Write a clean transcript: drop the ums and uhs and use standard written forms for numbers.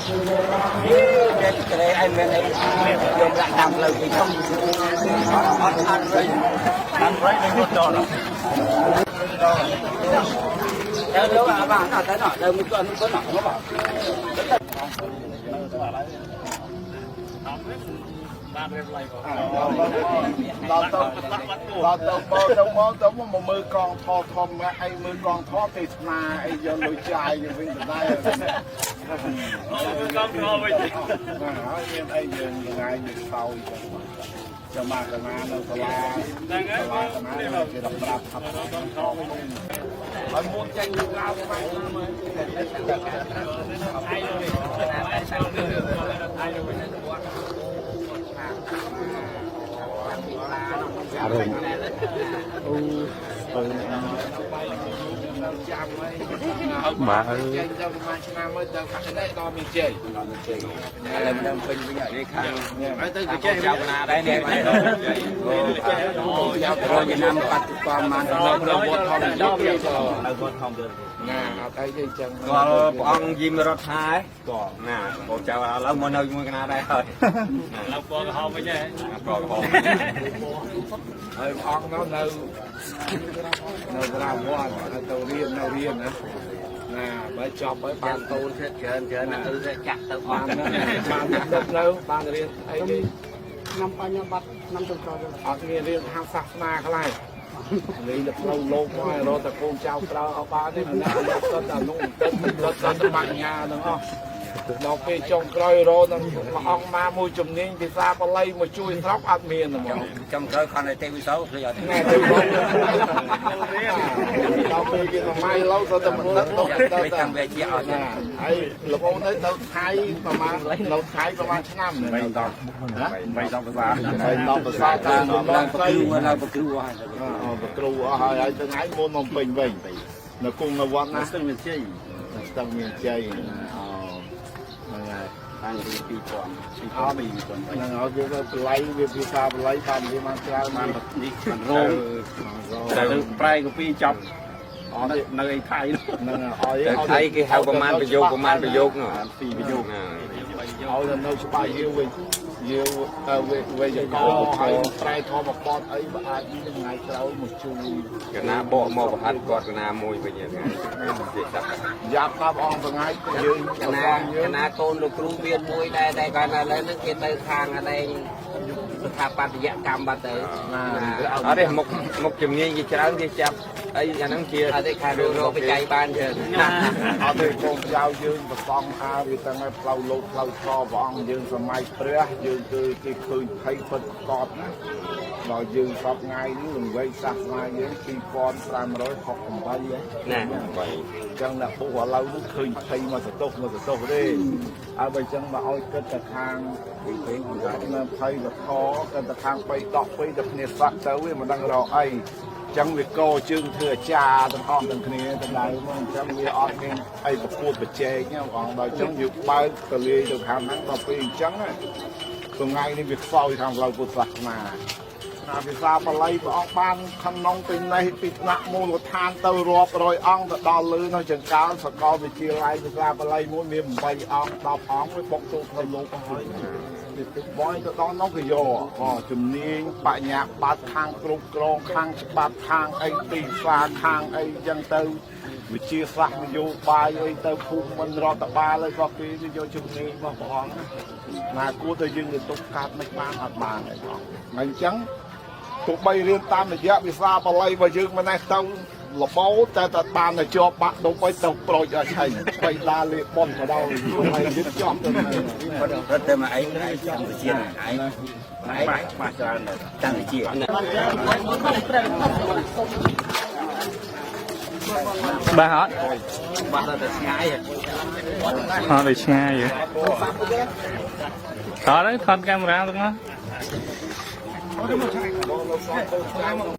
ចេះក្រេអីមានអីយកដាក់តាមផ្លូវពីធំអត់អត់វិញ តាមរៃនឹងរត់ដល់ ទៅទៅអាបានអត់ទៅណោះទៅមួយគាត់មួយគាត់ណោះមក បានរៀបឡៃក៏ ដល់ទៅដល់ទៅមកទៅមកទៅមកមើលកងថធំអីមើលកងថទេសនាអីយកលុយចាយទៅវិញដដែល កងក្រវិញ ណាហើយមានអីយើងថ្ងៃយើងសោយចឹងចាំមកកណានៅសាលា ហ្នឹងហើយ សាលាកណាគេដល់ប្រាប់ថាកងថវិញហើយមុនចេញក្រៅមក អារម្មណ៍ នៅចាំហើយ បាទអើ ចេញទៅប្រហែលឆ្នាំហើយទៅខាងនេះដល់មានជ័យ ដល់ជ័យឥឡូវមិនដឹងពេញវិញអីខាង ហើយទៅ ចៅណាដែរនេះអូចៅរយឆ្នាំបាត់ប្រមាណដល់ នៅវត្តធម្មជាតិ នៅវត្តធម្មជាតិ ណាអត់អីទេអញ្ចឹង ស្គាល់ព្រះអង្គយីមរដ្ឋាស្គាល់ណាបងចៅឥឡូវមកនៅជាមួយកណាដែរហើយ ឡើងពណ៌ក្រហមវិញហ៎ ពណ៌ក្រហម ហើយអង្គនោះនៅនៅប្រាវត្តទៅរៀននៅរៀនណាណាបើចប់ហើយបាន កូនច្រើនច្រើនទៅចាក់ទៅអ បា ស់ នបានទឹកនៅបានរៀនអីទេ ឆ្នាំបញ្ញបត្តិឆ្នាំទៅក្រោយ អត់មានរៀនខាងសាសនាខ្លះលេងទៅផ្លូវលោកមករត់តែកូនចៅក្រៅអត់បានទេម្នាក់ម្នាក់សុទ្ធតែនោះទឹកទឹកសុទ្ធតែបញ្ញាទាំងអស់ដល់ពេលចុងក្រោយរនឹងព្រះអង្គមកមួយជំនាញភាសាបាលីមកជួយស្រុកអត់មានហ្មង ចំក្រោយខនទេវិសោឃើញអត់ ណែទៅដល់ពេលគេសម័យឡូវសុទ្ធតែមិនដឹកទៅ ទៅតាមវាជាអត់ ណាហើយលោកអូនទៅនៅថៃប្រហែលនៅថៃប្រហែលឆ្នាំ 3 10 3 10ភាសា ហើយដល់ភាសាតាម ឡើងប្រគ្រូឡើងប្រគ្រូហើយ អឺគ្រូអស់ហើយហើយថ្ងៃមុនមកពេញវិញនៅគង់នៅវត្តណា ស្ទឹងមានជ័យ ស្ទឹងមានជ័យអូហ្នឹងហើយ តាំងពី2000 អត់ហ្នឹងហើយវាបល័យវាភាសាបល័យបានវាបានច្រើន បាននេះបានរោង ទៅប្រែកពីចប់ អត់ នៅឯថៃនោះ ហ្នឹងហើយ តែថៃគេហៅប្រមាណប្រយោគប្រមាណប្រយោគនោះ ពីរប្រយោគ ឲ្យនៅច្បាស់យើងវិញយើងវេយកហើយប្រែធម្មបទអីបើអាចមានថ្ងៃក្រោយមកជួយក ណាបកមកប្រហាត់គាត់កណាមួយវិញថ្ងៃគេចាប់ យ៉ាប់ដល់អង្គថ្ងៃយើង កណាកណាកូនលោកគ្រូមានមួយដែរតែគាត់ឥឡូវហ្នឹងគេទៅខាងអដែងស្ថាបត្យកម្មបាត់ទៅ ណា អត់ទេមុខមុខជំនាញគេច្រើនគេចាប់អីអាហ្នឹងជា អត់ទេខាងរកបច្ច័យបានច្រើន អត់ទេកូនចៅយើងប្រសងថាវាទាំងឲ្យផ្លូវលោកផ្លូវធម៌ព្រះអង្គយើងសម័យព្រះយើងគឺគេឃើញភ័យពិតកតណាដល់យើងសពថ្ងៃនេះរង្វេងសាសនាយើង2568ហ៎ ណា អញ្ចឹងអ្នកពុះឥឡូវនេះឃើញភ័យមកសតុះមកសតុះទេហើយបើអញ្ចឹងបើឲ្យគិតតែខាងនៅភ័យវធគិតតែខាងបីដកបីតែគ្នាសัตว์ទៅវាមិនដឹងរកអីចឹងវាកជើងធ្វើអាចារ្យទាំងអស់ទាំងគ្នាទៅដែរមកអញ្ចឹងវាអត់មានអីប្រកួតប្រជែងទេបងដល់អញ្ចឹងយើងបើកទលាយទៅខាងហ្នឹងដល់ពេលអញ្ចឹងថ្ងៃនេះវាខ្សោយខាងផ្លូវពុទ្ធសាសនាណាភាសាបាលីព្រះអង្គបានក្នុងពីនេះពីថ្នាក់មូលដ្ឋានទៅរាប់រយអង្គទៅដល់លើនៅចង្កាលសកលវិទ្យាល័យភាសាបាលីមួយមាន8អង្គ10អង្គវាបុកចូលផ្លូវលោកអស់ហើយបងទៅដល់នោះគេយកអូជំនាញបញ្ញាបត្រខាងគ្រប់គ្រងខាងច្បាប់ខាងអីទីផ្សារខាងអីចឹងទៅវិជាសាស្ត្រនយោបាយអីទៅភូមិន្ទរដ្ឋបាលអីរបស់គេគេយកជំនាញរបស់ព្រះអង្គណាគួរតែយើងទៅទប់កាត់មិនបានអត់បានអីបងអញ្ចឹង ទោះបីរៀនតាមរយៈវិសាបាលីរបស់យើងមិនណេះទៅលបោតែតែបានតែជាប់បាក់ដប់ឲ្យទៅប្រូចឲ្យឆៃបីដាលេប៉ុនក៏ដោយហើយយើងជាប់ទៅ រត់ទៅមកអីកម្ពុជាឯងឯង បាសច្រើនដែរ តាំងវិជា បាទអត់ បាត់ទៅឆ្ងាយ ថតឲ្យឆ្ងាយហ៎ថតហើយថតកាមេរ៉ាទាំងអស់ បងលោកសងកូនចៅ